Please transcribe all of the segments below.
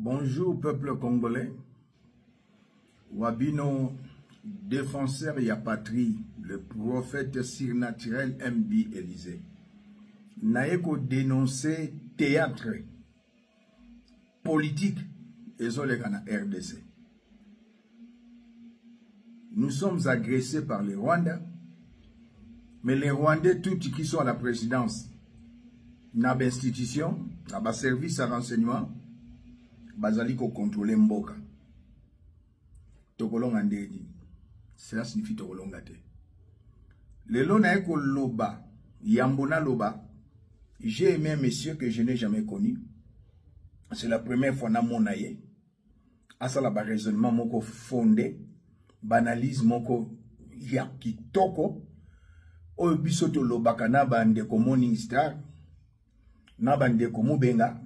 Bonjour peuple congolais. Wabino défenseur ya patrie, le prophète surnaturel MB Élysée. Naye ko dénoncer théâtre politique ezoleka na RDC. Nous sommes agressés par les Rwandais, mais les Rwandais tous qui sont à la présidence, na ba institution, na ba service à renseignement, bazali ko contrôler mboka. Tokolonga ndenge nini? Cela signifie tokolonga te. Lelo naye koloba, yambo naloba, j'ai aimé un monsieur que je n'ai jamais connu. C'est la première fois namona ye. Asala ba raisonnement moko fondé, ba analyse moko ya kitoko oyo biso tolobaka na bandeko Morning Star, na bandeko Mubenga,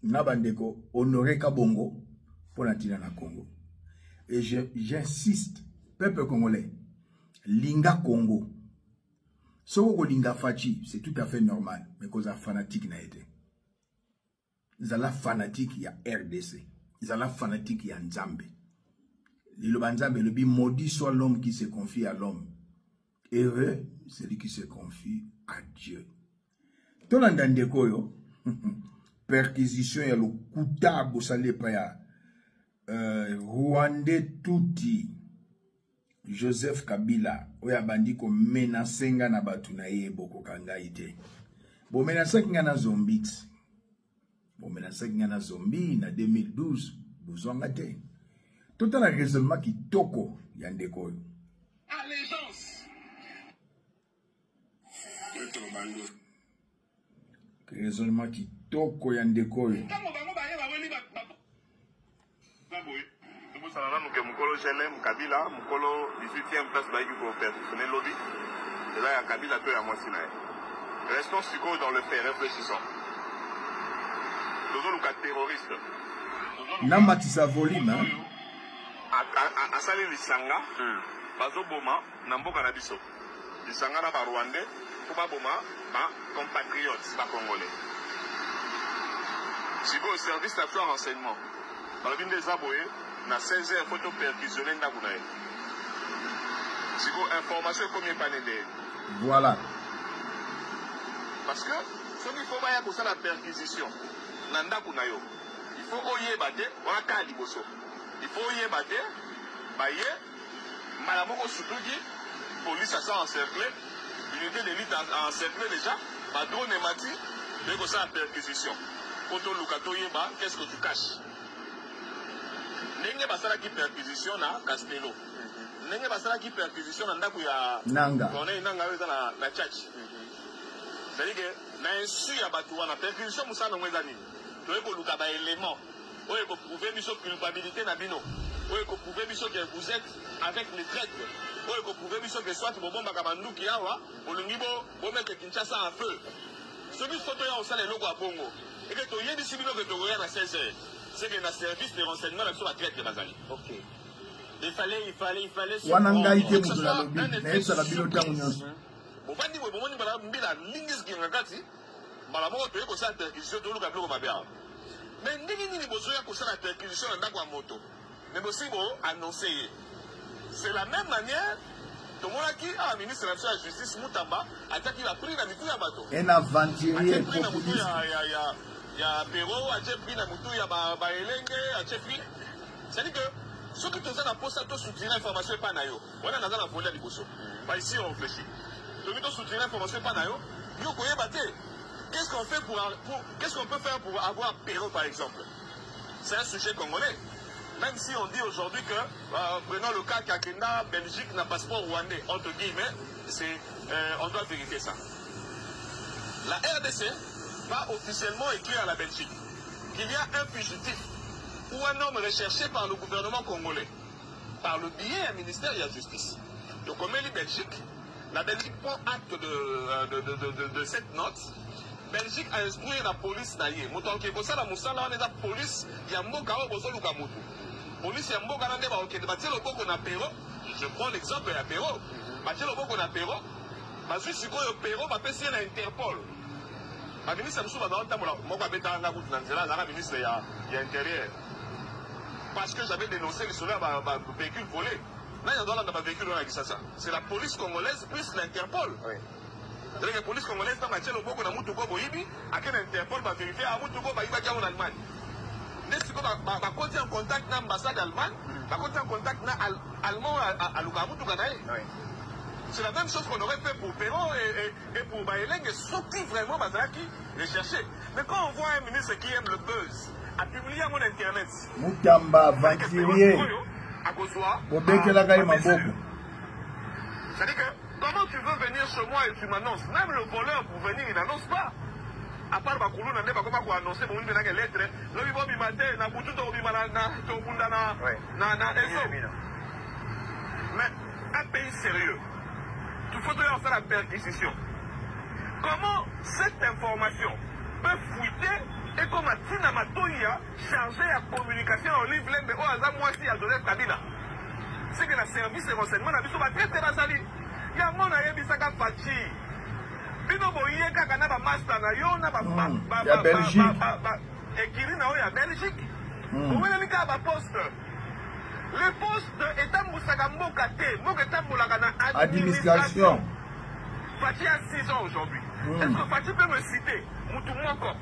na bandeko Honoré Kabongo mpo na ntina na Congo. Et j'insiste, peuple congolais, linga Congo. Soko kolinga Fatshi, c'est tout à fait normal, mais koza fanatique na ye te. Zala fanatique ya RDC. Zala fanatique ya Nzambe. Liloba Nzambe elobi maudit soit l'homme qui se confie à l'homme. Heureux celui qui se confie à Dieu. Tolanda ndeko oyo perquisition ya lokuta bosali epai ya Rwandais Tutsi Joseph Kabila oyo abandi komenase nga na bato na ye, bokoka ngai te. Bomenasaki nga na zombi, bomenasaki nga na zombi na 2012, bozwanga te. Totala raisonnement kitoko ya ndeko oyo. Allégeance. Raisonnement kitoko ya ndeko oyo. Ntango bango baye baweli ba boye tobosana nanu ke mokolo GLM Kabila mokolo 18e place bayaki koperfectionne lobi eza ya Kabila to ya mwasi na ye. Restons sikoyo dans le fait, réfléchissons. Tozoluka terroriste. Namatisa volume, hein? Asali lisanga bazoboma na mboka na biso, lisanga na ba Rwandais mpo baboma ba compatriotes ba Congolais. Sikoyo service na biso ya renseignement balobi nde eza boye na 16 heures faut to perquisitionner ndako na ye. Sikoyo information ekomi epane nde. Voilà. Parce que soki faut baya kosala perquisition na ndako na yo, il faut oyeba te wana kaka liboso. Il faut oyeba te baye mbala moko sutuki police asa encerclé, unité d'élite encerclé déjà, ba drone emati toye kosala perquisition po toluka toyeba qu'est-ce que tu caches. Ndenge basalaki perquisition na Castello, ndenge basalaki perquisition na ndako ya Nanga. Corneille Nanga oyo eza na Tchatch. C'est-à-dire que na insu ya bato wana perquisition mosala nango eza nini? Toye koluka ba éléments oyo ekoprouve biso culpabilité na bino, oyo ekoprouve biso que vous êtes avec les traîtres, oyo ekoprouve biso que soit bobombaka banduki awa bolingi bomettre Kinshasa en feu. Soki faut toya kosala eloko ya bongo eke toyebisi bino ke tokoya na 16 heures, c'est que na service de renseignement na biso ba traîtres bazali. Ok. Il fallait, il fallait, il fallait se Wana ngai te Que ce moto soit nalobi, un effet nayebisaka bino ntango nyonso. Bovandi boye bomoni mbala mbila lingisi kati mbala moko toye kosala perquisition toluka biloko mabe awa. Mais ndenge nini bozoya kosala perquisition na ndako ya moto mais bosi bo annonce ye? C'est la même manière tomonaki awa ministre na biso ya justice Mutamba atiaki ba prix na mitu ya bato. Un aventurier Atie prix na mutu populiste. ya Pero, atie prix na mutu ya ba Elenge, atie prix. C'est-à-dire que soki toza na posa to soutenir information epa na yo, wana naza na volet ya liboso. Ba ici on réfléchit. Toki to soutenir information epa na yo, yo koyeba te. Qu'est-ce qu'on fait pour, qu'est-ce qu'on peut faire pour avoir Pero par exemple? C'est un sujet congolais. Même si on dit aujourd'hui que, prenons le cas qu'Akenda, Belgique n'a passeport rwandais, entre guillemets, on doit vérifier ça. La RDC va officiellement écrire à la Belgique qu'il y a un fugitif ou un homme recherché par le gouvernement congolais, par le biais du ministère de la Justice. Donc, comme elle est Belgique, la Belgique prend acte de cette note. Belgique a instruit la police na ye. Moto akoki kosala mosala wana eza police ya mboka oyo bozoluka motu. Police ya mboka wana nde bakokende batie loboko na Pero. Je prends l'exemple ya Pero. Batie loboko na Pero. Bazwi sikoyo Pero bapesi ye na Interpol. Ba ministre mosusu bazala kotambola, moko abetaka nga kutu na nzela, azalaka ministre ya intérieur. Parce que j'avais dénoncé les solaires ba, ba véhicule volé. Là, il y a dans véhicule à Kinshasa. C'est la police congolaise plus l'Interpol. Oui. C'est-à-dire que la police congolaise, ntango atie loboko na mutuka boyibi, ake na Interpol ba vérifier, ah mutuka bayibaki yango na Allemagne. Nde sikoyo bakoti en contact na ambassade Allemagne, bakoti en contact na Allemand alukaka mutuka na ye. Oui. C'est la même chose qu'on aurait fait pour Perron et pour Baeleng, soki vraiment bazalaki recherché. Mais quand on voit un ministre qui aime le buzz, a publié yango na internet. Mutamba aventurier. Bobekelaka ye maboko. C'est-à-dire que comment tu veux venir chez moi et tu m'annonces? Même le voleur pour venir, il n'annonce pas. À part bakuluna nde bakoma koannonce bomoni mpenaka lettre lobi bobima te na butu tokobima na tokobunda na na ezo. Mais un pays sérieux, il faut faire la perquisition. Comment cette information peut fuiter et comme Tina Matoya chargé à communication Olive Lembe oyo aza mwasi ya Joseph Kabila? C'est que la service de renseignement na biso ba traître bazali. Yango nayebisaka Fatshi, bino boye kaka na ba master na yo na ba ya Belgique, ekiri na oyo ya Belgique, boweleli kaka ba poste. Le poste etambusaka mboka te, mboka etambolaka na administration. Fatshi a 6 ans aujourd'hui. Est-ce que Fatshi peut me citer mutu moko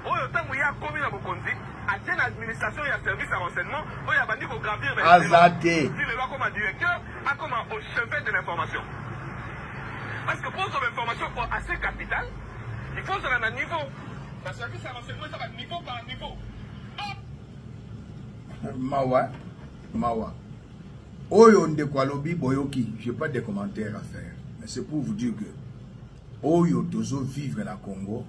oyo ntango ye akomi na bokonzi atie na administration ya service ya renseignement oyo abandi kogravir? Aza te. Ti lelo akoma directeur, akoma au chevet de l'information. Parce que pour ozwa information assez capital, il faut ozala na niveau na service ya renseignement, eza niveau par niveau. Mawa, mawa. Oyo ndeko alobi, boyoki, j'ai pas de commentaires à faire, mais c'est pour vous dire que oyo tozo vivre na Congo,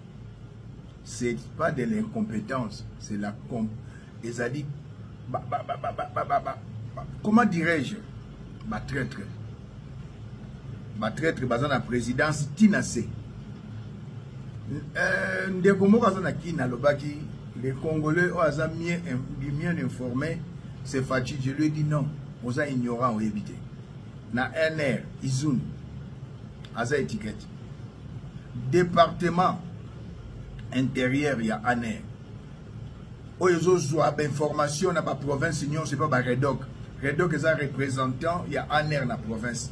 c'est pas de l'incompétence, c'est la com ezali ba, ba, ba, ba, ba, ba, ba, comment dirais-je, ba traître, ba traître baza na présidence tina se. Ndeko moko aza na kini alobaki les Congolais oyo aza mieux informé, c'est Fatshi. Je lui ai dit non, oza ignorant, oyebi te. Na ANR izun aza étiquette département intérieur ya ANR oyo ezozwa bainformation na baprovince nyonso epa baredoc. Redoc eza représentant ya ANR na province,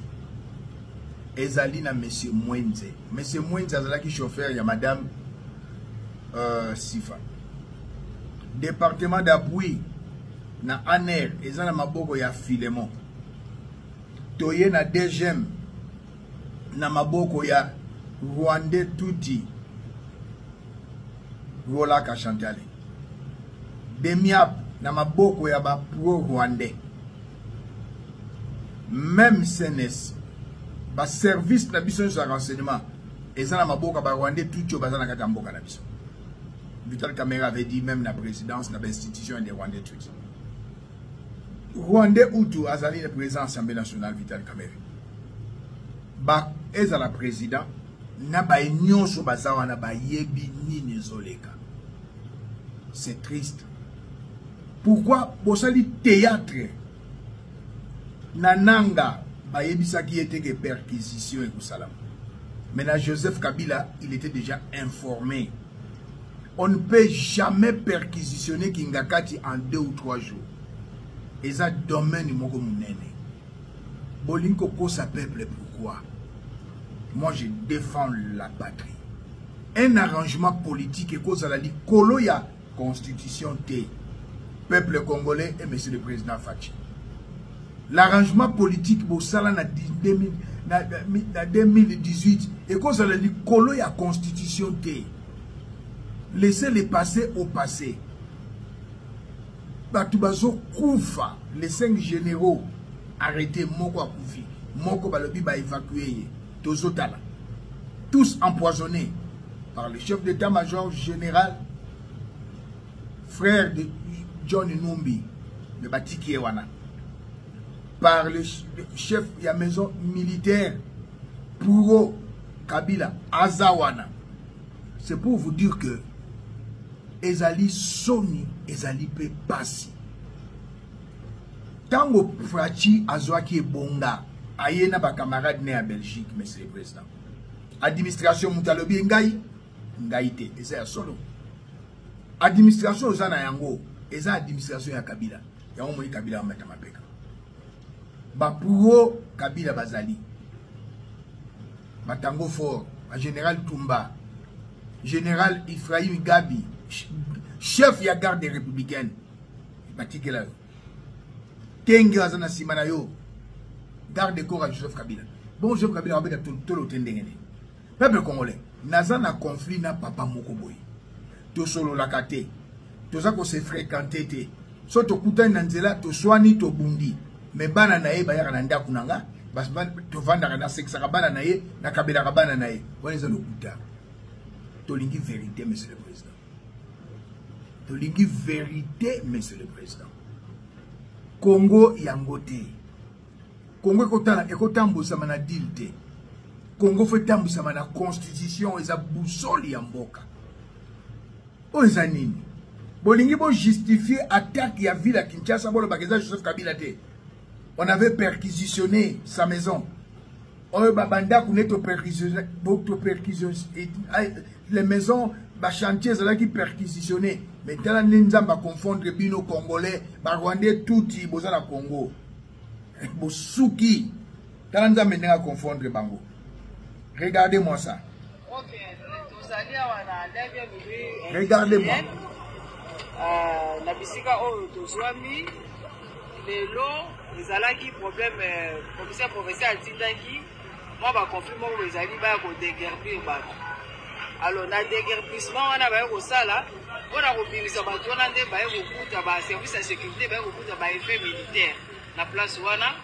ezali na monsieur Mwenze. Monsieur Mwenze azalaki chauffeur ya madame Sifa. Département d'appui na ANR eza na maboko ya Filemon. Toye na DGM, na maboko ya Rwandais Tuti Rolaka Chantale. Demiap na maboko ya ba pro rwandais. Même CNS, ba service na biso ya renseignement eza na maboko ya ba rwandais Tuti oyo baza na kati ya mboka na biso. Vital Kamerhe avait dit même na présidence, na institution des Rwandais Tutsi. Rwandais Hutu azali le président Assemblée nationale Vital Kamerhe. Ba ezala président na ba nyonso baza wana bayebi nini ezoleka. C'est triste. Pourquoi bosali théâtre na nanga bayebisaki ye te ke perquisition ekosalama? Mais na Joseph Kabila, il était déjà informé. On ne peut jamais perquisitionner Kingakati en 2 ou 3 jours. Eza domaine moko monene. Bolingi kokosa peuple pourquoi? Moi, je défends la patrie. Un arrangement politique ekozala likolo ya constitution te. Peuple congolais et monsieur le président Fatshi, l'arrangement politique bosala na 2000, na 2018 ekozala likolo ya constitution te. Laissez le passé au passé. Bato bazokufa, les cinq généraux arrêtés, moko akufi, moko balobi baévacue ye, tozotala, tous empoisonnés par le chef d'état-major général, frère de John Numbi, me batiki ye wana, par le chef ya maison militaire pour Kabila aza wana. C'est pour vous dire que ezali soni, ezali mpe pasi. Ntango Fatshi azwaki ebonga, aye na bacamarade ne ya Belgique. Monsieur le président, administration, moto alobi ngai, ngai te, eza ya solo. Administration oza na yango eza administration ya Kabila. Yango moni Kabila amata mapeka. Ba pro Kabila bazali. Batango fort, ba général Tumba, général Ephraim Gabi, chef ya garde républicaine. Batikela yo. Kenge aza na sima na yo. Garde corps ya Joseph Kabila. Bon Joseph Kabila abeta tolo te ndenge nini? Peuple congolais, naza na conflit na papa moko boye. Tosololaka te. Toza ko se fréquenter te. So tokutani na nzela toswani tobundi. Mais bana na ye bayaka na ndako na nga, tovandaka nasekisaka bana na ye, nakabelaka bana na ye. Wana eza lokuta. Tolingi vérité, monsieur le président. Tolingi vérité, monsieur le président. Congo yango te. Congo ekotala ekotambusama na deal te. Congo fo etambusama na constitution eza boussole ya mboka. Oyo eza nini? Bolingi bo justifier attaque ya ville ya Kinshasa bolobaka eza Joseph Kabila te. On avait perquisitionné sa maison. Oyo babandako ne to perquisitionné les maisons ba chantier ezalaki perquisitionné mais tala nde Nzambe aconfondre bino congolais ba rwandais tuti boza na Congo. Bosuki tala Nzambe ndenge aconfondre bango. Regardez-moi ça. Regardez-moi. Na bisika oyo tozwami lelo ezalaki problème, commissaire provincial atindaki mwa baconflit moko ezali baya kodeguerpir bato. Alors na déguerpissement wana baye kosala mpona kobimisa bato wana nde baye kokuta ba service ya sécurité, baye kokuta ba effet militaire na place wana.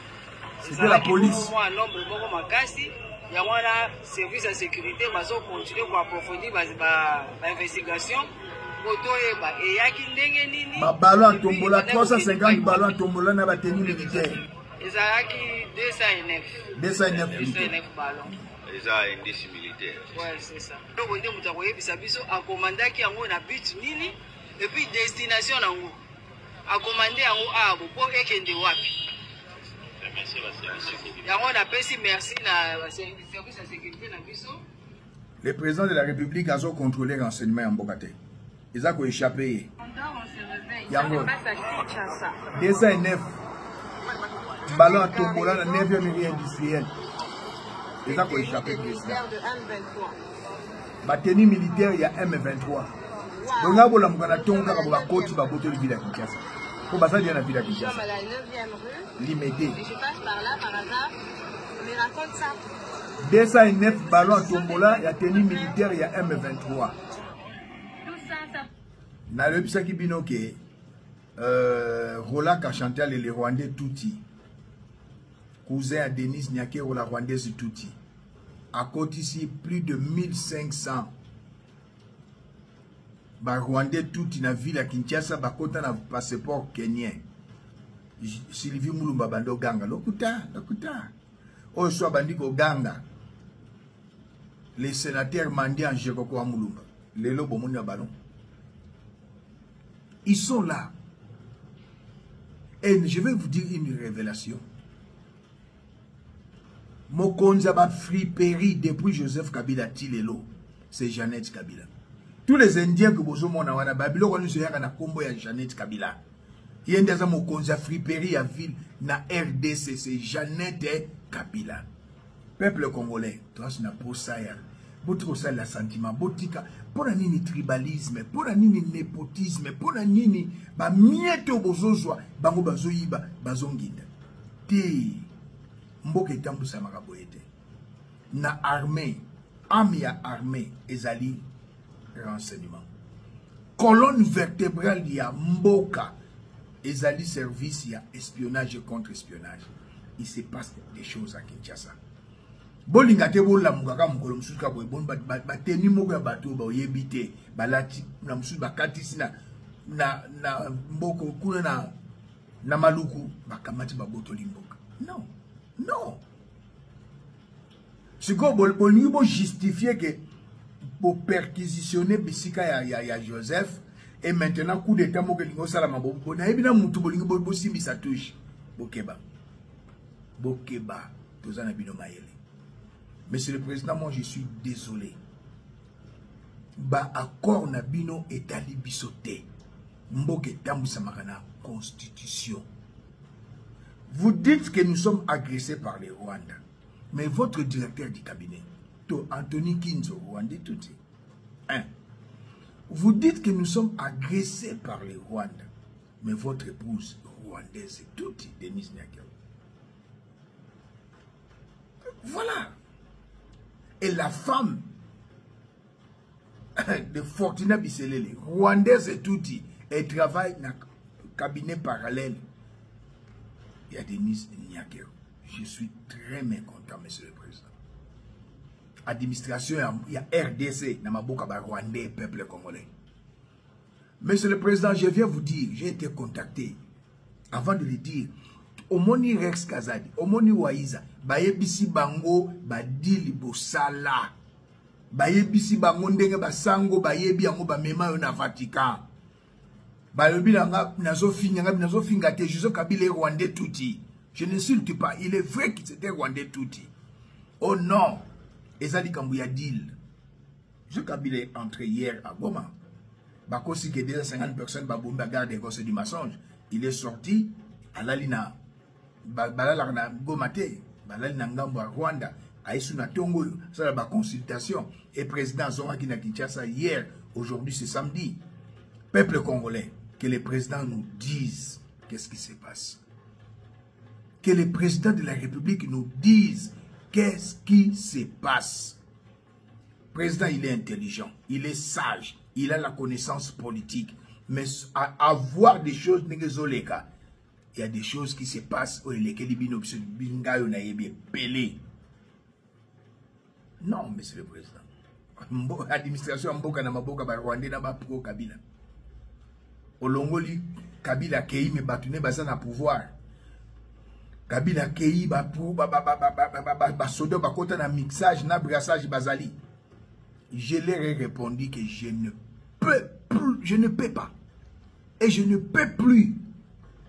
C'était la police. Mwa nombre moko makasi yango wana service ya sécurité bazocontinue koapprofondir bainvestigation po toyeba eyaki ndenge nini. Babalo atombola 350 balo atombola na bateni militaire. Ezalaki 209. 209 209 ballon. Eza indice militaire. Ouais, c'est ça. Eloko nde moto akoyebisa biso akomandaki yango na but nini et puis destination nango. Akomande yango awa po ekende wapi. Yango napesi merci na service ya sécurité na biso. Le président de la République a contrôlé renseignement ya mboka te. Eza ko échapper ye. Yango 209 ballon atombola na 9e rue industrielle. Eza ko échapper président. Bateni militaire ya M23. Donc nga bolamuka na tongo kaka bo bakoti babotoli ville ya Kinshasa. Po baza dia na ville ya Kinshasa. Limete. 209 ballon atombola ya tenue militaire ya M23. Nalobisaki bino ke Roland Kachantal le Rwandais Tutsi, cousin ya Denise Nyakeru la Rwandaise Tutsi, akotisi plus de 1500 ba Rwandais Tutsi na ville ya Kinshasa bakota na passeport kenyen. Sylvie Mulumba bando ganga lokuta lokuta oyo so abandi koganga les sénateurs mandi en Jekoko wa Mulumba lelo bomoni ya ballon. Ils sont là. Et je vais vous dire une révélation. Mokonzi ba friperie depuis Joseph Kabila Tilelo, c'est Jeannette Kabila. Tous les Indiens que bozomona wana ba biloko nyonso yaka na kombo ya Jeannette Kabila. Ye nde aza mokonzi ya friperie ya ville na RDC, c'est Jeannette Kabila. Peuple congolais, toasi na posa ya botika kosalela sentiment, botika mpona nini tribalisme, mpona nini népotisme, mpona nini ba miete oyo bozozwa bango bazoyiba bazonginda te. Mboka etambusamaka boye te. Na armée, âme ya armée ezali renseignement. Colonne vertébrale ya mboka ezali service ya espionnage et contre-espionnage. Il se passe des choses à Kinshasa. Bolinga te bolamuka kaka mokolo mosusu kaka boye, boni bateni moko ya bato oyo baoyebi te, balati na mosusu bakatisi na mboko kuna na Maluku, bakamati babotoli mboka. Non, non. Sikoyo bolingi bojustifie ke boperquisitionne bisika ya Joseph et maintenant coup d'état moko elingi osalama, nayebi na mutu bolingi bosimbisa touche. Bokeba, bokeba, toza na bino mayele. Monsieur le Président, moi je suis désolé. Ba accord na bino etali biso te. Mboka etambwisamaka na constitution. Vous dites que nous sommes agressés par les Rwandais. Mais votre directeur du cabinet, to Anthony Kinzo, Rwandais Tutsi, un. Vous dites que nous sommes agressés par les Rwandais. Mais votre épouse rwandaise Tutsi, Denise Nyakeru. Voilà. Et la femme de Fortuna Biselele, rwandaise et Tutsi, elle travaille dans le cabinet parallèle. Il y a Denise Nyakeru. Je suis très mécontent, monsieur le président. Administration, il y a RDC, dans ma bouche, Rwandais, peuple congolais. Monsieur le président, je viens vous dire, j'ai été contacté. Avant de le dire, omoni Rex Kazadi, omoni Waiza, bayebisi bango, badili bosala. Bayebisi bango ndenge basango, bayebi yango bamema yo na Vatican. Bayebi nanga nazofinga nga nazofinga te Joseph Kabila est Rwandais Tutsi. Je n'insulte pas, il est vrai qu'il était Rwandais Tutsi. Oh non, ezali kambu ya deal. Joseph Kabila est entré hier à Goma. Bakosi que 250 personnes babombi ba garde c'est du mensonge. Il est sorti alali na balalaka na Goma te, balali na ngambo ya Rwanda, ayesu na tongo oyo, asala ba consultation et président azongaki na Kinshasa hier, aujourd'hui c'est samedi. Peuple congolais, que le président nous dise qu'est-ce qui se passe. Que le président de la République nous dise qu'est-ce qui se passe. Président, il est intelligent, il est sage, il a la connaissance politique. Mais à avoir des choses, il y a des choses qui se passent où il est belé. Non, monsieur le président. Administration mboka na maboka ba Rwandais na ba pro Kabila. Olongoli Kabila kei me batune baza na pouvoir. Kabila kei ba pro ba ba ba ba ba ba ba ba sodo ba kota na mixage na brassage bazali. Je leur ai répondu que je ne peux plus, je ne peux pas. Et je ne peux plus.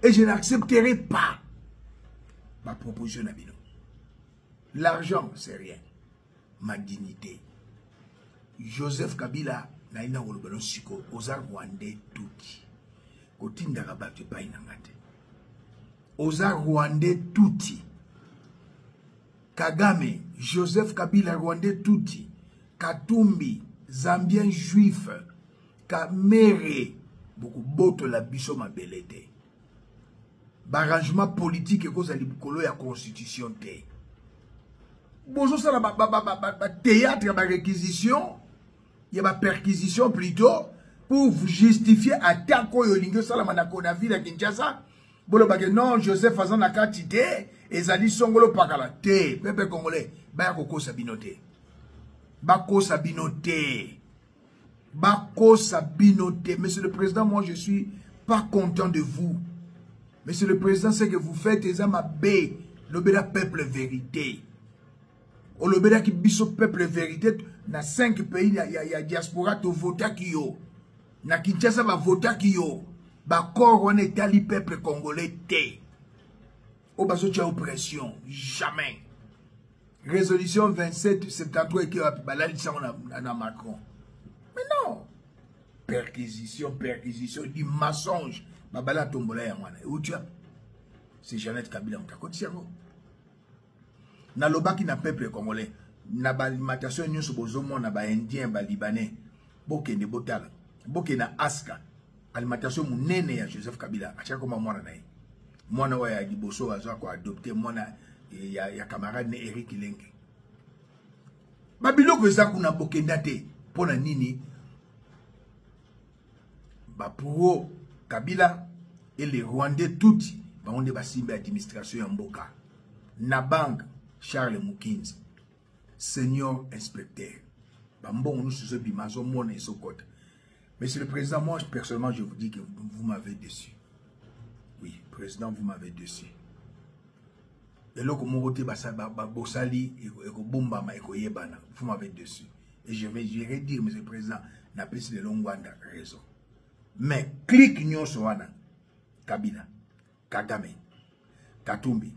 Et je n'accepterai pas ma proposition na bino. L'argent, c'est rien. Ma dignité. Joseph Kabila, naina kolobelo siko, oza Rwandais Tutsi. Kotindaka bato epai na nga te. Oza Rwandais Tutsi. Kagame, Joseph Kabila, Rwandais Tutsi. Katumbi, Zambien juif. Kamere, bokobotola biso mabele te. Barrangement politique ekozala likolo ya constitution te. Bozosala ba, ba, ba, ba, ba, ba théâtre ya ba réquisition, ya ba perquisition plutôt, pour vous justifier attaque oyo olingi osalama na na ville ya Kinshasa. Bolobake non, Joseph aza na kati te, ezali songolo pakala te. Peuple congolais, baya kokosa bino te. Bakosa bino te. Bakosa bino te. Monsieur le Président, moi je suis pas content de vous. Monsieur le Président, ce que vous faites, eza mabe. Lobela peuple vérité. Olobela ki biso peuple vérité na 5 pays ya, ya, ya diaspora to votaki yo. Na Kinshasa ba votaki yo. Ba corps wana etali peuple congolais te. Oyo bazotia yo pression, jamais. Résolution 2773 eke wapi balalisi yango na, na, na Macron. Mais non. Perquisition, perquisition, du mensonge. Babala tombola yango wana. Euti wapi? C'est Jeannette Kabila moto akotisi yango. Nalobaki na peuple congolais, na ba alimentation nyonso bozomona ba indien, ba libanais, bokende botala. Bokende na Aska, alimentation monene ya Joseph Kabila, atiaka koma mwana na ye. Mwana oyo ya liboso azwa ko adopter mwana ya, ya camarade ne Eric Lenge. Ba biloko eza kuna bokenda te. Pona nini? Ba pro Kabila et les Rwandais Tutsi bango nde basimbi administration ya mboka. Na banque Charles Mukinza, senior inspecteur. Ba mbongo nyonso ezobima, azomona ezokota. Monsieur le Président, moi personnellement je vous dis que vous m'avez déçu. Oui, Président, vous m'avez déçu. Eloko moko te bosali ekobombama ekoyebana. Vous m'avez déçu. Et je vais, je vais dire, Monsieur le Président, napesi lelo Ngwanda raison. Mais clique nyonso wana, Kabila, Kagame, Katumbi,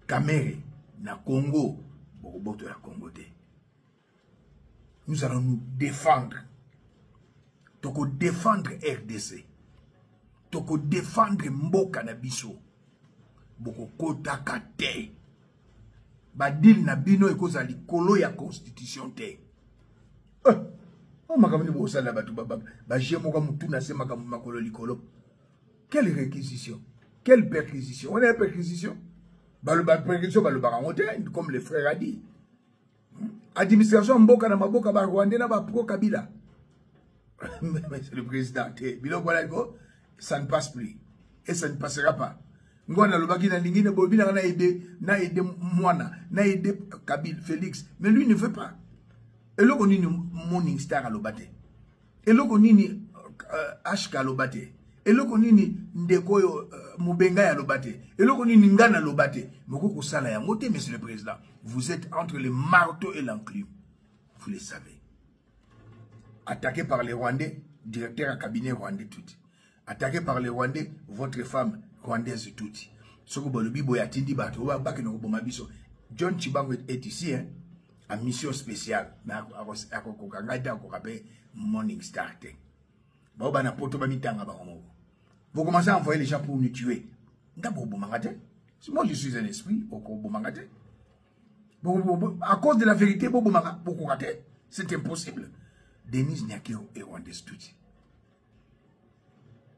Kamere, na Congo, bokobotola Congo te. Nous allons nous défendre. Toko défendre RDC. Tokodefendre mboka na biso. Bokokotaka te. Badile na bino ekozala likolo ya constitution te. Oh, makambo nini bokosala bato baje moko motu na se makambo makolo likolo. Quelle réquisition? Quelle perquisition? Wana ya perquisition? Baloba perquisition balobaka yango te, comme le frère a dit. Administration mboka na maboka ba Rwandais na ba pro Kabila. Monsieur le président, te biloko wana ko ça ne passe plus et ça ne passera pas. Ngwana alobaki na lingi na bobi na aider na aider mwana na aider Kabila Félix, mais lui ne veut pas. Eloko nini Morning Star aloba te. Eloko nini HK aloba te. Eloko nini ndeko oyo Mubenga aloba te. Eloko nini ngana aloba te. Moko kosala yango te, monsieur le président. Vous êtes entre le marteau et l'enclume. Vous le savez. Attaqué par les Rwandais, directeur à cabinet rwandais tout. Attaqué par les Rwandais, votre femme rwandaise tout. Soko bolobi boya tindi bato ba baki no boma biso. John Chibango est ici hein, en mission spéciale. Mais akokoka ngai te akoka pe Morning Star te. Bao bana poto ba mitanga bango moko. Vous commencez à envoyer les gens pour nous tuer. Nga bobomanga te. Moi je suis un esprit, okobomanga te. À cause de la vérité, bobomanga bokoka te. C'est impossible. Denise Nyakeru est rwandaise tout.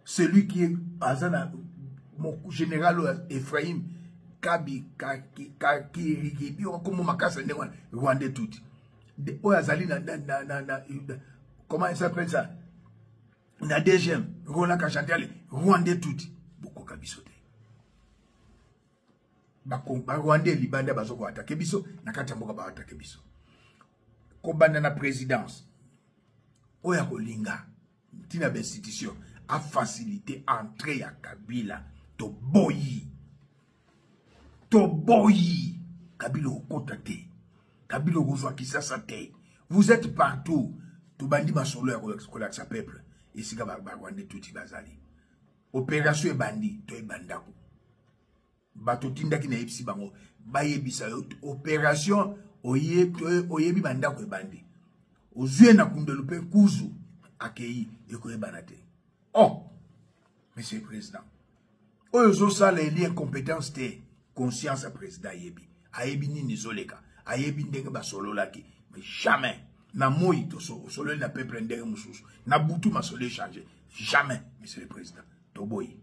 Celui qui est azana mon général Ephraim Kabi Kakirikibi comme makasa ndenge wana rwandais tout. Oyo azali na na na na comment il s'appelle ça? Na DGM Roland Kachantiale rwandais tout. Bokoka biso te. Ba rwandais libanda bazoko attaquer biso na kati ya mboka ba attaquer biso. Kobanda na présidence oyo akolinga ntina ba institution a faciliter entrée ya Kabila. Toboyi. Toboyi. Kabila okota te. Kabila okozwa Kisasa te. Vous êtes partout. Tobandi masolo ya kolakisa peuple. Esika ba Rwandais tuti bazali. Opération ebandi to ebandako. Bato tindaki na yebisi bango bayebisa yo opération oyebi bandako ebandi. Ozwe na kundelu pe kuzu akei ekoyebana te. Oh, monsieur le président, oyo ozosala eli incompétence te, conscience ya président ayebi. Ayebi nini ezoleka, ayebi ndenge basololaki, mais jamais na moi tosololi na peuple ndenge mosusu, na butu masolo échanger, jamais monsieur le président, toboyi.